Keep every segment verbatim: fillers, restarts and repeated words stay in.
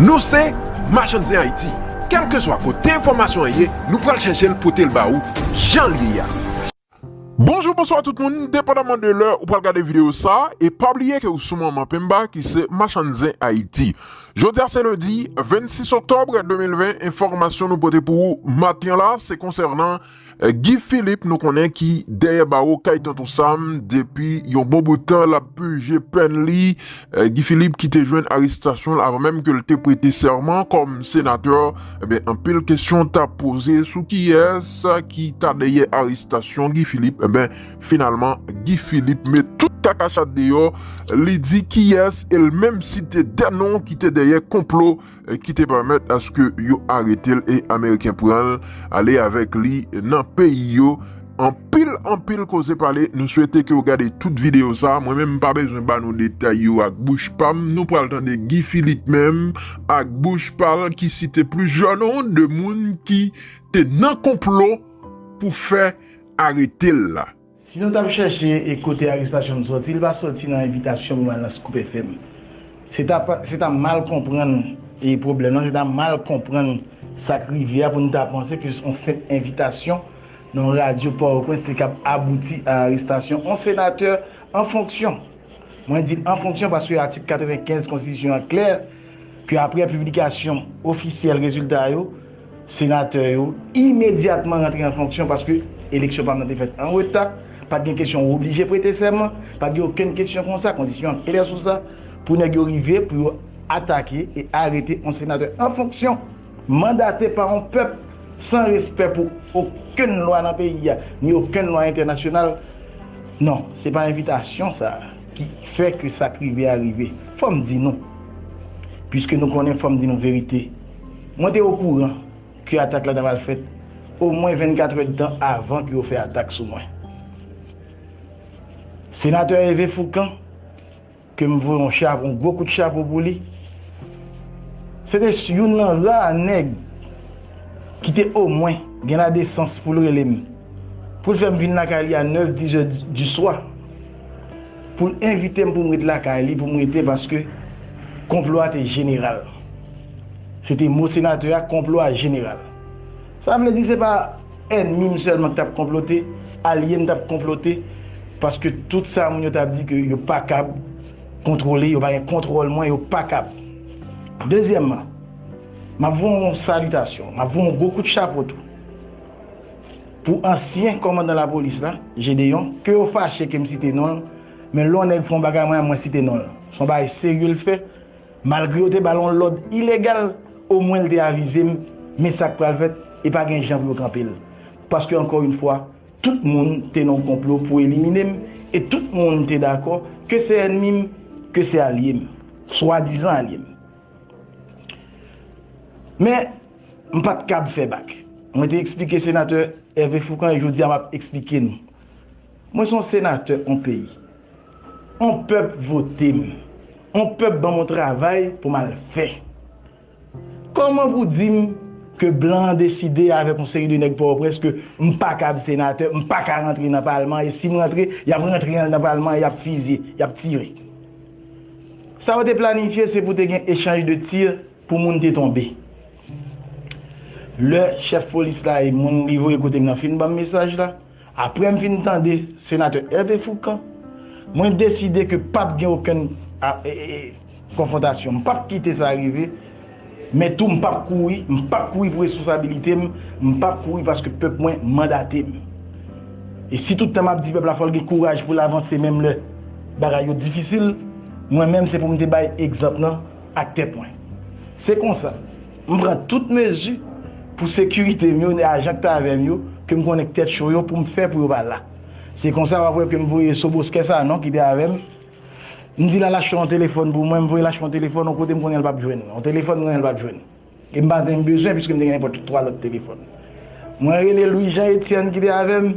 Nou se Machann Zen Ayiti. Kèlkeswa kote enfòmasyon an ye, nou pral chèche l pote l ba ou jan l ye a. Bonjou, bonswa tout moun, depandaman de lè ou pral gade videyo sa a, e pa bliye ke ou sou Manman Pemba ki se Machann Zen Ayiti. Jodi a se lendi vennsis oktòb de mil ven, enfòmasyon nou pote pou ou maten an la, se konsènan, eh, Guy Philippe, nou konnen ki dèyè bawo kay Tonton Sam depi yon bon bout tan, l ap pije pèn li. Eh, Guy Philippe ki te jwenn arestasyon l avan menm ke l te prete sèman kòm senatè. Ebyen, anpil kesyon t ap poze sou kiyès ki ta dèyè arestasyon Guy Philippe. Ebyen, finalman, Guy Philippe met tout kakachat deyò, li di kiyès, e l menm site de non ki te dèyè konplo, eh, ki te pèmèt aske yo arete l e Ameriken pran l ale avèk li nan peyi yo. Anpil, anpil koze pale. Nou swete ke w gade tout videyo sa. Mwen menm, m pa bezwen ba nou detay yo ak bouch pa m. Nou pral tande Guy Philippe menm ak bouch pa l ki site plizyè non de moun ki te nan konplo pou fè arete l la. Si nou t ap chèche e kote arestasyon m sòti, li pa sòti nan envitasyon pou m al nan Scoop F M. Se ta, se ta mal konprann e pwoblèm nan, se ta mal konprann sa k rive a pou nou ta panse ke se yon senp envitasyon nan yon radyo Pòtoprens te kab abouti a arestasyon yon senatè an fonksyon. Mwen di l an fonksyon paske atik katrevenkenz konstitisyon an klè ke apre piblikasyon ofisyèl rezilta yo, senatè yo imedyatman rantre an fonksyon paske eleksyon pa m nan te fèt an reta, pa t gen kesyon ou oblije prete sèman, pa t gen okenn kesyon konsa, konstitisyon an klè sou sa, pou nèg yo rive pou yo atake e arete yon senatè an fonksyon, mandate pa yon pèp, san respè pou okenn lwa nan peyi a, ni okenn lwa entènasyonal. Non, se pa envitasyon sa a ki fè ke sa k rive a rive. Fò m di nou, piske nou konnen, fò m di nou verite. Mwen te okouran ke atak la ta pral fèt omwen vennkat èdtan avan ke yo fè atak sou mwen. Senatè Hervé Fourcand, ke m voye yon chapo, yon gwo kout chapo pou li. Se te youn nan ra nèg ki te omwen gen ladesans pou l rele m, pou l fè m vin lakay li a nèf, dis è di swa, pou l envite m pou m ret lakay li, pou m rete, paske konplo a te jeneral. Se te mo senatè a, konplo a jeneral. Sa vle di se pa ènmi m sèlman k t ap konplote, alye m t ap konplote, paske tout sa moun yo t ap di ke yo pa kab kontwole, yo pa gen kontwòl mwen, yo pa kab. Dezyèmman, m ap voye yon salitasyon, m ap voye yon gwo kout chapo tou pou ansyen kòmandan lapolis la, Gédéon, ke yo fache ke m site non l, men lè yon nèg fè yon bagay mwen, mwen site non l. Se yon bagay serye l fè, malgre yo te ba l yon lòd ilegal, omwen l te avize m, men sa k pral fèt, e pa gen jan pou yo kanpe l. Paske, ankò yon fwa, tout moun te nan yon konplo pou elimine m, e tout moun te dakò ke se ènmi m, ke se alye m, swadizan alye m. Men, m pa t kab fè bak. Mwen te eksplike senatè Hervé Fourcand, e jodi a m ap eksplike nou. Mwen se yon senatè yon peyi. Yon pèp vote m. Yon pèp ban m yon travay pou m al fè. Kòman pou di m ke blan an deside avèk yon seri de nèg Pòtoprens ke m pa kab senatè, m pa ka rantre nan palman, e si m rantre, y ap rantre nan palman, y ap fizye, y ap tire. Sa yo te planifye, se pou te gen echanj de tir pou moun te tonbe. Lè chèf polis la e moun li voye kote m nan fin ban m mesaj la, apre m fin tande senatè Hervé Fourcand, mwen deside ke p ap gen okenn a, e, e, e, konfwontasyon. M p ap kite sa rive, men tou m p ap kouri, m p ap kouri pou responsabilite m, m p ap kouri paske pèp mwen mandate m. E si tout tan m ap di pèp la fò l gen kouraj pou l avanse menm lè bagay yo difisil, mwen menm se pou m te bay egzanp nan ak tèt mwen. Se konsa, m pran tout mezi pou sekirite m yo, ajan k t avè m yo, ke m konnen k tèt cho yo, pou m fè pou yo pa la. Se konsa w ap wè ke m voye Soboskè Sanon ki te avè m. M di l al achte yon telefòn pou mwen, m voye l achte yon telefòn, yon kote m konnen l p ap jwenn. Yon telefòn m konnen l p ap jwenn. E m pa t menm bezwen, piske m te gen nenpòt twa lòt telefòn. Mwen rele Louis Jean Etienne ki te avè m.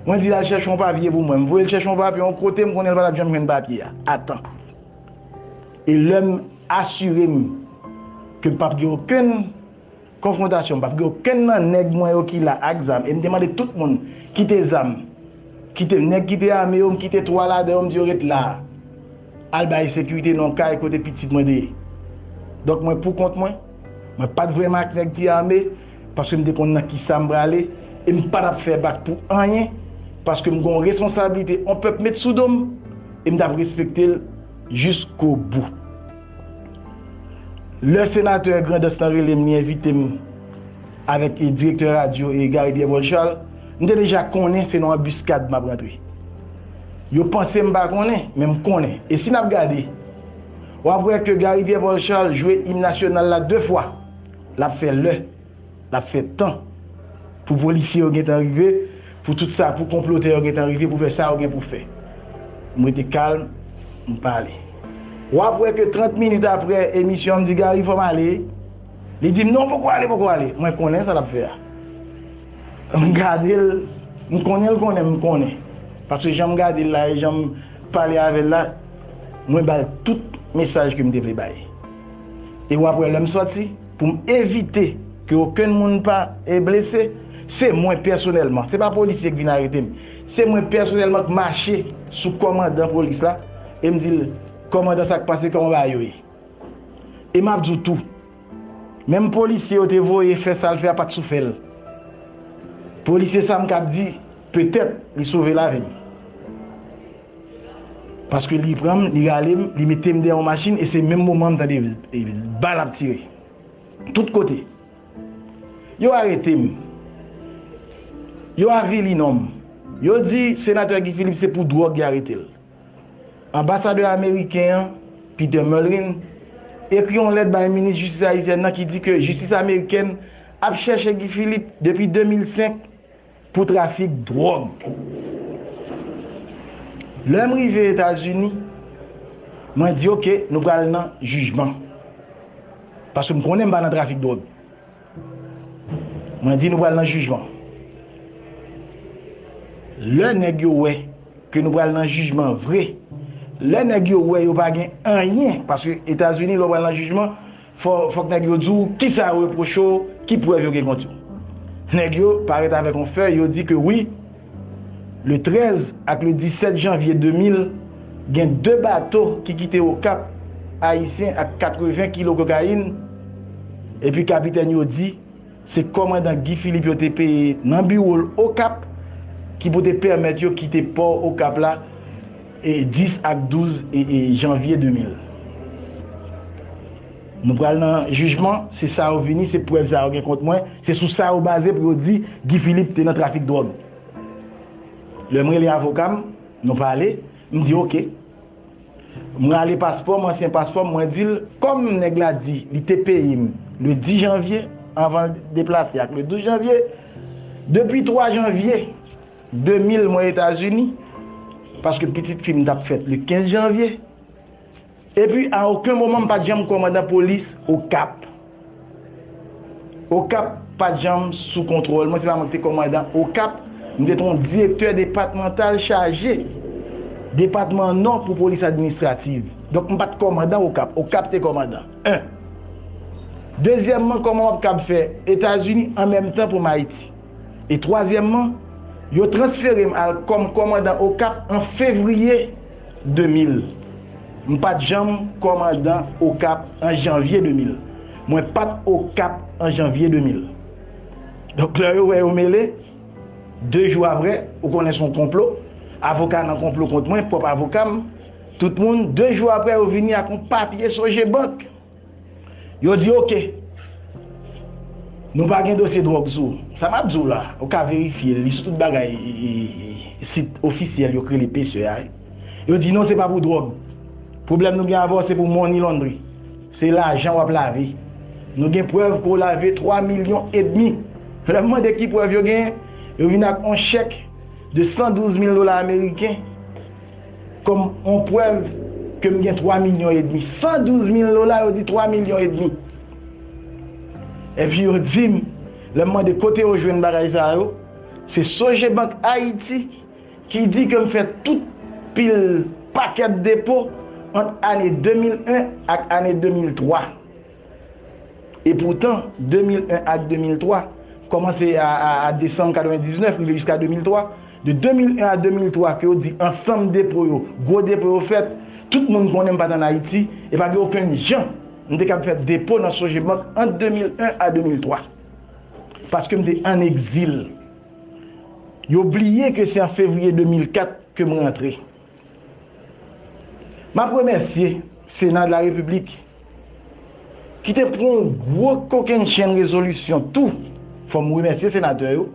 Mwen di l al chèche yon papye pou mwen. M voye l chèche yon papye, yon kote m konnen l pa t ap janm jwenn papye a. Atan. E lè m asire m ke p ap gen okenn konfwontasyon, p ap gen okenn nan nèg mwen yo ki la ak zam, e m te mande tout moun kite zam, kite nèg ki te ame yo, m kite twa ladan yo, m di yo ret la a. Al bay sekirite nan yon kay kote pitit mwen te ye. Donk, mwen pou kont mwen, mwen pa t vrèman ak nèg ki ame, paske m te konn nan kisa m prale, e m pa t ap fè bak pou anyen, paske m gen yon responsablite yon pèp met sou do m, e m t ap respekte l jiskobou. Lè senatè Grandans lan rele m, li envite m avèk, e, direktè radyo, e, Gary Pierre Paul Charles, m te deja konnen se nan anbiskad m ap rantre. Yo panse m pa konnen, men m konnen. E si n ap gade, w ap wè ke Gary Pierre Paul Charles jwe im nasyonal la de fwa. L ap fè lè, l ap fè tan. Pou polisye yo gentan rive, pou tout sa, pou konplotè yo gentan rive, pou fè sa yo gen pou fè. M rete kalm, m pale. W ap wè ke trant minit apre emisyon an, m di, "Gary, fò m ale." Li di m, "Non, poko ale, poko ale." Mwen konnen sa l ap fè a. M gade l, m konnen l konnen m konnen. Paske jan m gade l la e jan m pale avè l la, mwen ba l tout mesaj ke m te vle bay. E w ap wè lè m sòti, pou m evite ke okenn moun pa, e, blese, se mwen pèsonèlman, se pa polisye k vin arete m, se mwen pèsonèlman k mache sou kòmandan polis la, e m di l, "Kòmandan, sa k pase, kòman bagay yo ye?" E m ap di w tou, menm polisye yo te voye fè sa l fè a pa t sou fè l. Polisye sa m k ap di, petèt li sove lavi m. Paske li pran m, li rale m, li mete m dèyè yon machin, e se menm moman m tande, e, bal ap tire. Tout kote. Yo arete m. Yo avili non m. Yo di senatè Guy Philippe se pou dwòg y arete l. Anbasadè ameriken an, Peter Mulrin, ekri yon lèt bay minis jistis ayisyèn nan ki di ke jistis amerikèn ap chèche Guy Philippe depi de mil senk pou trafik dwòg. Lè m rive Etazini, mwen di, "Oke, nou pral nan jijman." Paske m konnen m pa nan trafik dwòg. Mwen di, "Nou pral nan jijman." Lè nèg yo wè ke nou pral nan jijman vre, lè nèg yo wè yo pa gen anyen, paske Etazini, lè w pral nan jijman, fò, fòk nèg yo di w kisa yo repwoche w, ki prèv yo gen kont ou. Nèg yo parèt avèk yon fèy, yo di ke wi, le trèz ak le disèt janvye de mil, gen de bato ki kite Okap, ayisyen ak katreven kilo kokayin, epi kapitèn yo di se kòmandan Guy Philippe yo te peye nan biwo l Okap ki pou te pèmèt yo kite pò Okap la, e, dis ak douz, e, e, janvye de mil. Nou pral nan jijman, se sa yo vini, se prèv sa yo gen kont mwen, se sou sa yo baze pou yo di Guy Philippe te nan trafik dwòg. Lè m rele avoka m, nou pale, m di, "Oke." M rale paspò m, ansyen paspò m, mwen di l, kòm nèg la di li te peye m le dis janvye, anvan l deplase ak le douz janvye, depi twa janvye de mil mwen Etazini, paske pitit fi m t ap fèt le kenz janvye, epi a okenn moman m pa t janm kòmandan polis Okap. Okap pa t janm sou kontwòl mwen, se pa mwen ki te kòmandan Okap, m te yon direktè depatmantal chaje depatman Nò pou polis administrativ. Donk, m pa t kòmandan Okap, Okap te kòmandan. En. Dezyèmman, kòman w ap kab fè Etazini an menm tan pou m Ayiti? E twazyèmman, yo transfere m al kòm kòmandan Okap an fevriye de mil. M pa t janm kòmandan Okap an janvye de mil. Mwen pa t Okap an janvye de mil. Donk, lè yo wè yo mele, de jou apre, ou konnen se yon konplo, avoka nan konplo kont mwen, pwòp avoka m, tout moun, de jou apre, yo vini ak yon papye Sogebank. Yo di, "Oke, nou pa gen dosye dwòg sou ou." Sa m ap di w la, ou ka verifye l, li sou tout bagay, e, e, e, sit ofisyèl yo k rele Pacer a. Yo di, "Non, se pa pou dwòg. Pwoblèm nou gen avè w, se pou money laundry. Se lajan w ap lave. Nou gen prèv ke w lave twa milyon edmi." Lè m mande ki prèv yo genyen, yo vin ak yon chèk de san douz mil dola ameriken kòm yon prèv ke m gen twa milyon edmi. San douz mil dola, yo di twa milyon edmi. Epi yo di m, lè m mande kote yo jwenn bagay sa yo, se Sogebank Ayiti ki di ke m fè tout pil pakèt depo ant ane de mil en ak ane de mil twa. E poutan, de mil en ak de mil twa, kòmanse a, a, a desanm katrevendiznèf, rive jiska de mil twa, de de mil en a de mil twa, ke yo di ansanm depo yo, gwo depo yo fèt, tout moun konnen m pa t ann Ayiti, e pa gen okenn jan M te kab fè depo nan Sogebank ant de mil en a de mil twa. Paske m te ann egzil. Yo bliye ke se an fevriye de mil kat ke m rantre. M ap remèsye Sena de la Repiblik ki te pran yon gwo kokennchenn rezolisyon tou. Fò m remèsye senatè yo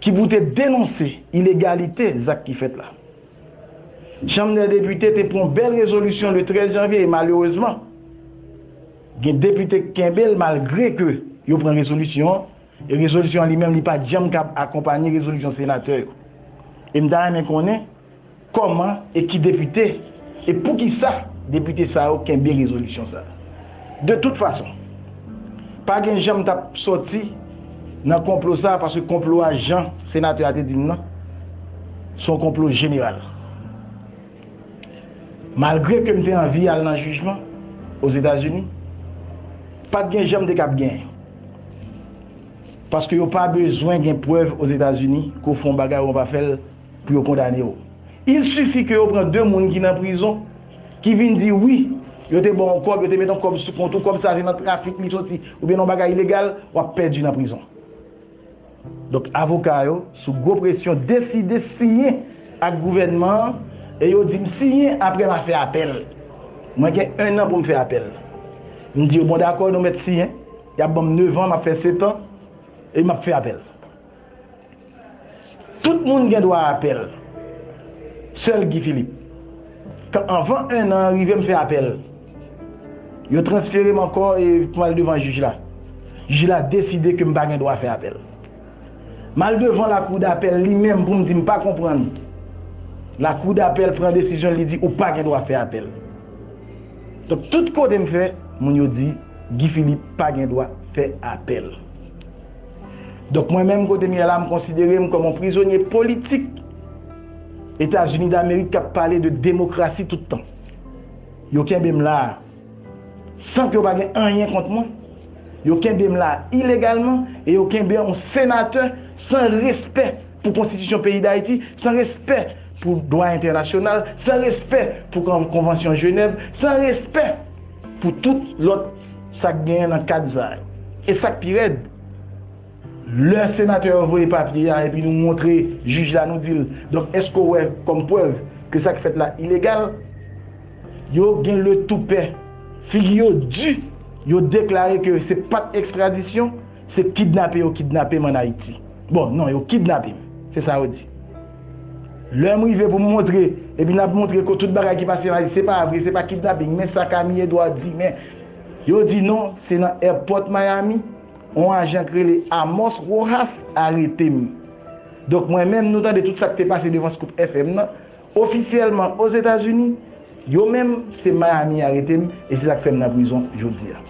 ki pou te denonse ilegalite zak ki fèt la. Chanm dè Depite te pran yon bèl rezolisyon le trèz janvye e malerezman, gen depite k kenbe l malgre ke yo pran rezolisyon an, e rezolisyon an li menm li pa t janm kab akonpanye rezolisyon senatè yo. E m ta renmen konnen kòman e ki depite e poukisa depite sa yo kenbe rezolisyon sa. De tout fason, pa gen jan m t ap sòti nan konplo sa, paske konplo a, jan senatè a te di m nan, se yon konplo jeneral. Malgre ke m te anvi al nan jijman Ozetazini, pa t gen jan m te kab genyen. Paske yo pa bezwen gen prèv Ozetazini ke w fè yon bagay ou pa fè l pou yo kondane w. Il sifi ke yo pran de moun ki nan prizon, ki vin di wi, yo te ba w yon kòb, yo te met yon kòb sou kont ou, kòb sa se nan trafik li soti, oubyen nan yon bagay ilegal, w ap pèdi nan prizon. Donk, avoka yo, sou gwo presyon, deside siyen ak gouvènman an, e yo di m siyen apre m a fè apèl. Mwen gen ennan pou m fè apèl. M di yo, bon, dakò, nou mèt siyen. Y ap ban m nevan, m ap fè setan, e m ap fè apèl. Tout moun gen dwa a apèl. Sèl Guy Philippe. Kan anvan ennan an rive, m fè apèl. Yo transfere m ankò e pou m al devan jij la. Jij la deside ke m pa gen dwa fè apèl. M al devan lakou dapèl li menm pou m di m pa konprann. Lakou dapèl pran desizyon l, li di ou pa gen dwa fè apèl. Donk, tout kote m fè, moun yo di Guy Philippe pa gen dwa fè apèl. Donk, mwen menm, kote m ye la, m konsidere m kòm yon prizonye politik Etazini Damerik k ap pale de demokrasi tout tan. Yo kenbe m la a san ke yo pa gen anyen kont mwen. Yo kenbe m la a ilegalman e yo kenbe yon senatè san respè pou konstitisyon peyi Dayiti, san respè pou dwa entènasyonal, san respè pou kon-, konvansyon Jenèv, san respè pou tout lòt sa k genyen nan kad sa yo. E sa k pi rèd, lè senatè yo voye papye a epi nou montre jij la, nou di l, donk, èske w wè kòm prèv ke sa k fèt la ilegal? Yo gen le toupè. Figi yo di, yo deklare ke se pa t ekstradisyon, se kidnape yo kidnape m ann Ayiti. Bon, non, yo kidnape m. Se sa yo di. Lè m rive pou m montre, epi n ap montre ke tout bagay ki pase ann Ayiti, se pa vre, se pa kidnaping, men sa Camille Edouard di, men yo di non, se nan airport Miami, yon ajan k rele Amos Rojas arete m. Donk, mwen menm, nou tande tout sa k te pase devan Scoop F M nan, ofisyèlman Ozetazini, yo menm, se Miami arete m, e se sa k fè m nan prizon jodi a.